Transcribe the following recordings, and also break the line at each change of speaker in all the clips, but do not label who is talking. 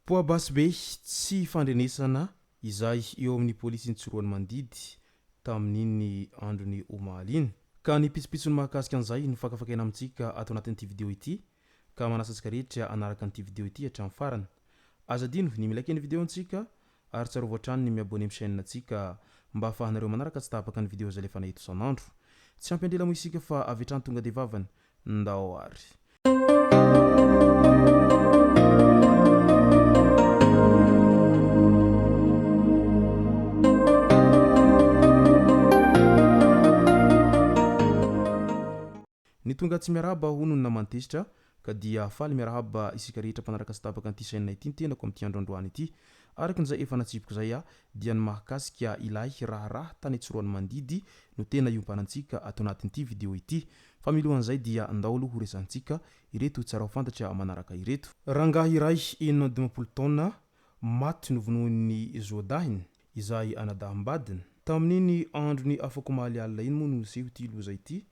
Poa-basy be tsy fandrenesana izay eo amin'ny polisin'i Tsiroanomandidy tamin'iny andron'ny omaly iny. Ka ny pitsopitsony mahakasika an'izay no fakafakaina amintsika ato anatin'ity video ity ka manasa antsika rehetra hanaraka an'ity video ity hatramin'ny farany. Aza adino ny mi-like ny video antsika ary tsarovy hatrany ny mi-abonner amin'ny chaîne antsika mba ahafahanareo manaraka tsy tapaka ny video izay alefanay eto isan'andro. Tsy ampy andrela moa isika fa avy hatrany tonga dia vavany. Ndao ary. Ny tonga tsy miarahaba hono ny naman'i Tezitra ka dia faly miarahaba isika rehetra mpanaraka sy tapaka an'ity chaîne ity ny tenako amin'ity andro androany ity. Araka izay efa natsipiko izay aho dia ny mahakasika ilay raharaha tany Tsiroanomandidy no tena iompanantsika ato anatin'ity vidéo ity. Fa milohan'izay dia ndao aloha ho resahantsika ireto tsara ho fantatra manaraka ireto. Rangahy iray 56 taona maty novonoin'ny zoadahiny izay anadahim-badiny. Tamin'iny andron'ny afakomaly alina iny moa no niseho ity loza ity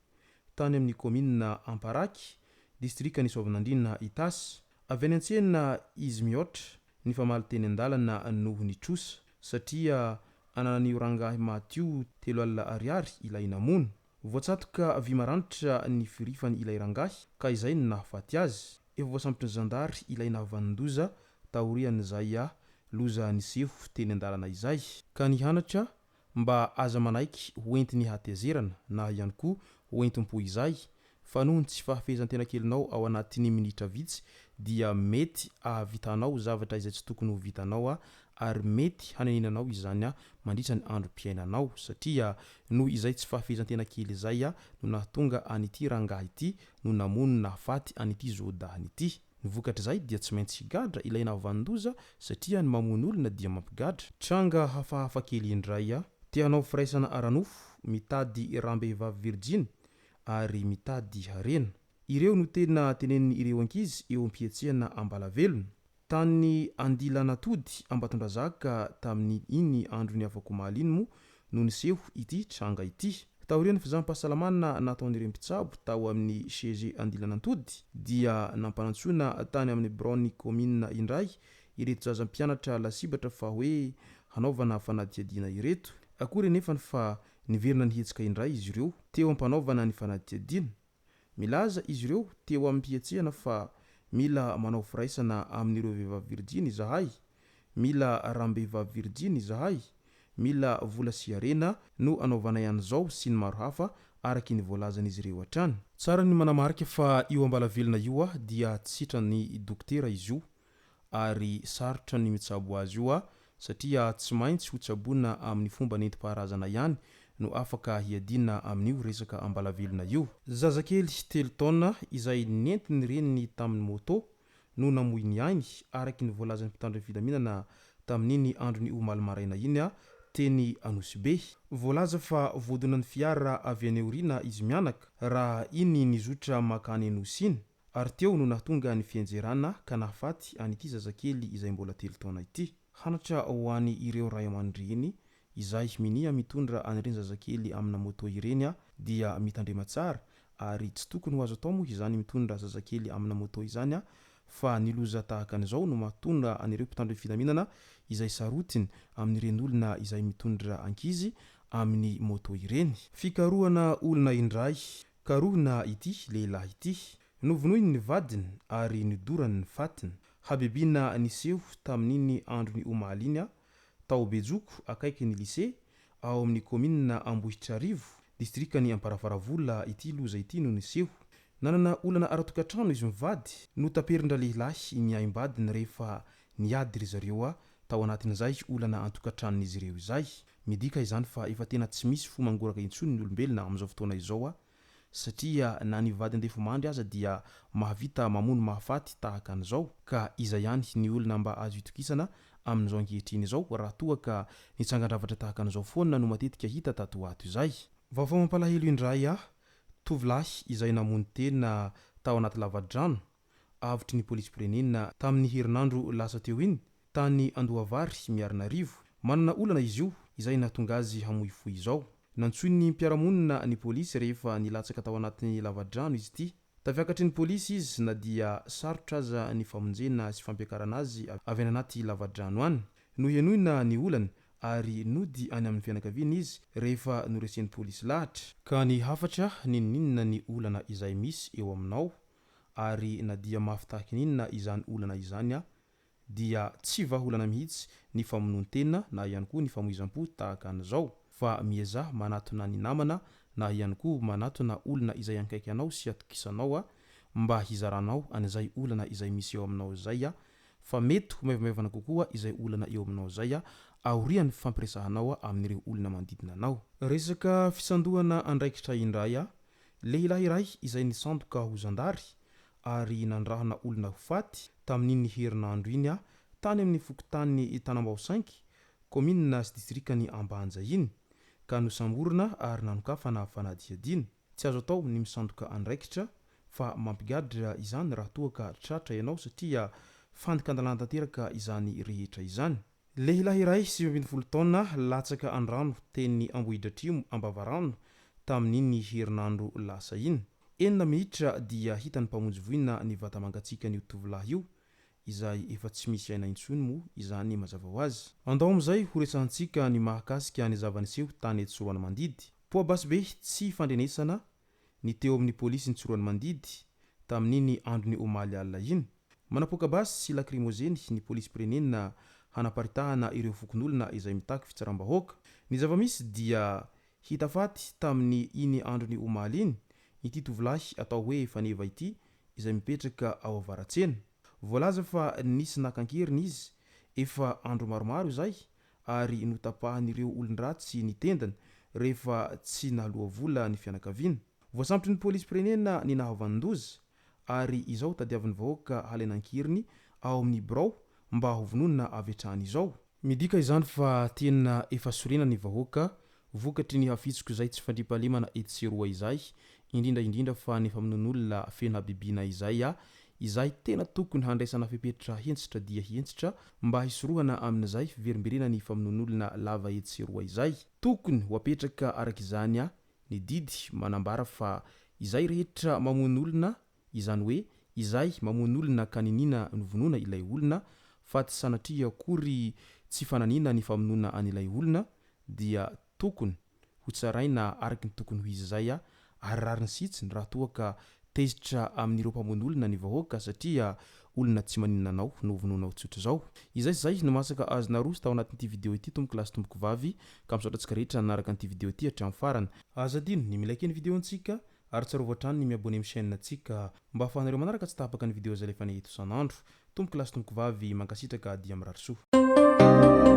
tany amin'ny kaominina Amparaky, distrikan'i Soavinandriana Itasy. Avy any an-tsena izy mihoatra, nifamaly teny an-dalana noho ny trosa, satria ananan'io rangahy maty io 30 ariary ilay namono. Voatsatoka vy maranitra ny firifany ilay rangahy ka izay no nahafaty azy. Efa voasambotry ny zandary ilay nahavanon-doza taorian'izay loza niseho teny an-dalana izay. Ka nihanatra Mba aza manaiky ho entin'ny hatezerana na ihany koa ho entim-po izay fa noho ny tsy fahafehezan-tena kelinao ao anatin'ny minitra vitsy dia mety ahavitanao zavatra izay tsy tokony ho vitanao ary mety hanenenanao izany mandritra ny androm-piainanao satria noho izay tsy fahafehezan-tena kely izay no nahatonga an'ity rangahy ity no namono nahafaty an'ity zoadahiny ity. Ny vokatr'izay dia tsy maintsy higadra ilay nahavanon-doza satria ny mamono olona dia mampigadra. Tranga hafahafa kely indray a! Te hanao firaisana ara-nofo, mitady ràm-behivavy virjiny ary mitady harena. Ireo no tena tenenin'ireo ankizy eo am-pihetsehana Ambalavelona. Tany Andilanatody Ambatondrazaka tamin'ny iny andron'ny afakomaly iny moa no niseho ity tranga ity. Taorian'ny fizaham-pahasalamana nataon'ireo mpitsabo tao amin'ny CG Andilanantody dia nampanantsoina tany amin'ny biraon'ny kaominina indray ireto zaza mpianatra lasibatra fa hoe hanaovana fanadihadiana ireto. Akory anefany fa niverina nihetsika indray izy ireo teo am-panaovana ny fanadihadiana. Milaza izy ireo teo amim-pihetsehana fa mila manao firaisana amin'ireo vehivavy virjiny izahay, mila ràm-behivavy virjiny izahay, mila vola sy harena no anaovanay an'izao sy ny maro hafa araky ny voalazan'izy ireo hatrany. Tsara ny manamarika fa io ambalavelona io dia tsy sitran'ny dokotera izy io ary sarotra ny mitsabo azy io satria tsy maintsy ho tsaboina amin'ny fomba nentim-paharazana ihany no afaka hiadiana amin'io resaka ambalavelona io. Zazakely telo taona izay nentin'ny reniny tamin'ny moto no namoy ny ainy, araka ny voalazan'ny mpitandro ny filaminana tamin'iny andron'ny omaly maraina iny teny Anosibe. Voalaza fa voadonan'ny fiara avy any aoriana izy mianaka raha iny nizotra makany Anosy iny. Ary teo no nahatonga ny fianjerana ka nahafaty an'ity zazakely izay mbola telo taona ity. Hanatra ho an' ireo ray aman-dreny izay minia mitondra an'ireny zazakely amina moto ireny dia mitandrema tsara ary tsy tokony ho azo atao moa izany mitondra zazakely amina moto izany fa ny loza tahaka an'izao no mahatonga an'ireo mpitandro ny filaminana izay sarotiny amin'ireny olona izay mitondra ankizy amin'ny moto ireny. Fikarohana olona indray Karohina ity lehilahy ity. Novonoiny ny vadiny ary nodorany ny fatiny. Habibiana niseho tamin'iny andron'ny omaly iny tao Bejoko akaikin'ny Lycée ao amin'ny kaominina Ambohitrarivo, distrikan'i Amparafaravola ity loza ity no niseho. Nanana olana ara-tokantrano izy mivady. Notaperin-dralehilahy ny aim-badiny rehefa niady ry zareo tao anatin'izay olana an-tokantranon'izy ireo izay. Midika izany fa efa tena tsy misy fo mangoraka intsony ny olombelona amin'izao fotoana izao satria na ny vady andefomandry aza dia mahavita mamono mahafaty tahaka an'izao ka iza ihany ny olona mba azo itokisana amin'izao ankehitriny izao raha toa ka ny tsangan-javatra tahaka an'izao foana no matetika hita tato ho ato izay. Vaovao mampalahelo indray, tovolahy izay namono tena tao anaty lavadrano. avotry ny polisim-pirenena tamin'ny herinandro lasa teo iny tany Andohavary Miarinarivo. Manana olana izy io izay nahatonga azy hamoy fo izao. Nantsoin'ny mpiara-monina ny polisy rehefa nilatsaka tao anatin'ny lavadrano izy ity. Tafiakatry ny polisy izy na dia sarotra aza ny famonjena sy fampiakarana azy avy any anaty lavadrano any. Nohenoina ny olany ary nody any amin'ny fianakaviany izy rehefa noresen'ny polisy lahatra. Ka ny hafatra, n'inon'inona ny olana izay misy eo aminao ary na dia mafy tahaky ny inona izany olana izany dia tsy vahaolana mihitsy ny famonoan-tena na ihany koa ny famoizam-po tahaka an'izao fa miezaha manatona ny namana na ihany koa manatona olona izay ankaiky anao sy atokisanao mba hizaranao an'izay olana izay misy eo aminao izay fa mety ho maivamaivana kokoa izay olana eo aminao izay aorian'ny fifampiresahanao amin'ireo olona manodidina anao. Resaka fisandohana andraikitra indray, Lehilahy iray izay nisandoka ho zandary ary nandrahona olona ho faty tamin'iny herinandro iny tany amin'ny fokontany Tanambao Cinq, kaominina sy distrikan'i Ambanja iny, ka nosamborina ary nanokafana fanadihadiana. Tsy azo atao ny misandoka andraikitra fa mampigadra izany raha toa ka tratra ianao satria fandikan-dalàna tanteraka izany rehetra izany. Lehilahy iray 19 taona latsaka an-drano teny Ambohidratrimo Ambavarano tamin'iny herinandro lasa iny. Enina minitra dia hitan'ny mpamonjy voina ny vata-mangatsiakan'io tovolahy io, izay efa tsy misy aina intsony moa izany mazava ho azy. Andao amin'izay ho resahantsika ny mahakasika ny zava-niseho tany Tsiroanomandidy. Poa-basy be tsy fandrenesana ny teo amin'ny polisin'i Tsiroanomandidy tamin'iny andron'ny omaly alina iny. Manapoaka basy sy lakrimozeny ny polisim-pirenena hanaparitahana ireo fokonolona izay mitaky fitsaram-bahoaka. Ny zava-misy dia hita faty tamin'ny iny andron'ny omaly iny ity tovolahy atao hoe Faneva ity izay mipetraka ao Avaratsena. Voalaza fa nisy naka an-keriny izy efa andro maromaro izay ary notapahan'ireo olon-dratsy ny tendany rehefa tsy nahaloa vola ny fianakaviana. Voasambotry ny polisim-pirenena ny nahavanon-doza ary izao tadiavin'ny vahoaka halaina an-keriny ao amin'ny birao mba hovonoina avy hatrany izao. Midika izany fa tena efa sorena ny vahoaka vokatry ny hafitsok'izay tsy fandriampahalemana etsy sy eroa izay, indrindra indrindra fa ny famonoan'olona feno habibiana izay izay tena tokony handraisana fepetra hentitra dia hentitra mba hisorohana amin'izay fiverimberenan'ny famonoan'olona lava etsy sy eroa izay. Tokony ho apetraka araka izany ny didy manambara fa izay rehetra mamono olona, izany hoe izay mamono olona ka niniana novonoina ilay olona fa tsy sanatria akory tsy fananiana ny famonoana an'ilay olona dia tokony hotsaraina araka ny tokony ho izy izay ary rariny sy hitsiny raha toa ka tezitra amin'ireo mpamono olona ny vahoaka satria olona tsy maninona anao no vonoinao tsotra izao. Izay sy izay no masaka azo naroso tao anatin'ity video ity tompoko lahy sy tompoko vavy ka misaotra antsika rehetra nanaraka an'ity video ity hatramin'ny farany. Aza adino ny mi-like ny video ntsika ary tsarovy hatrany ny mi-abonner amin'ny chaîne ntsika mba ahafahanareo manaraka tsy tapaka ny video izay alefanay eto isan'andro. Tompoko lahy sy tompoko vavy mankasitraka dia mirary soa.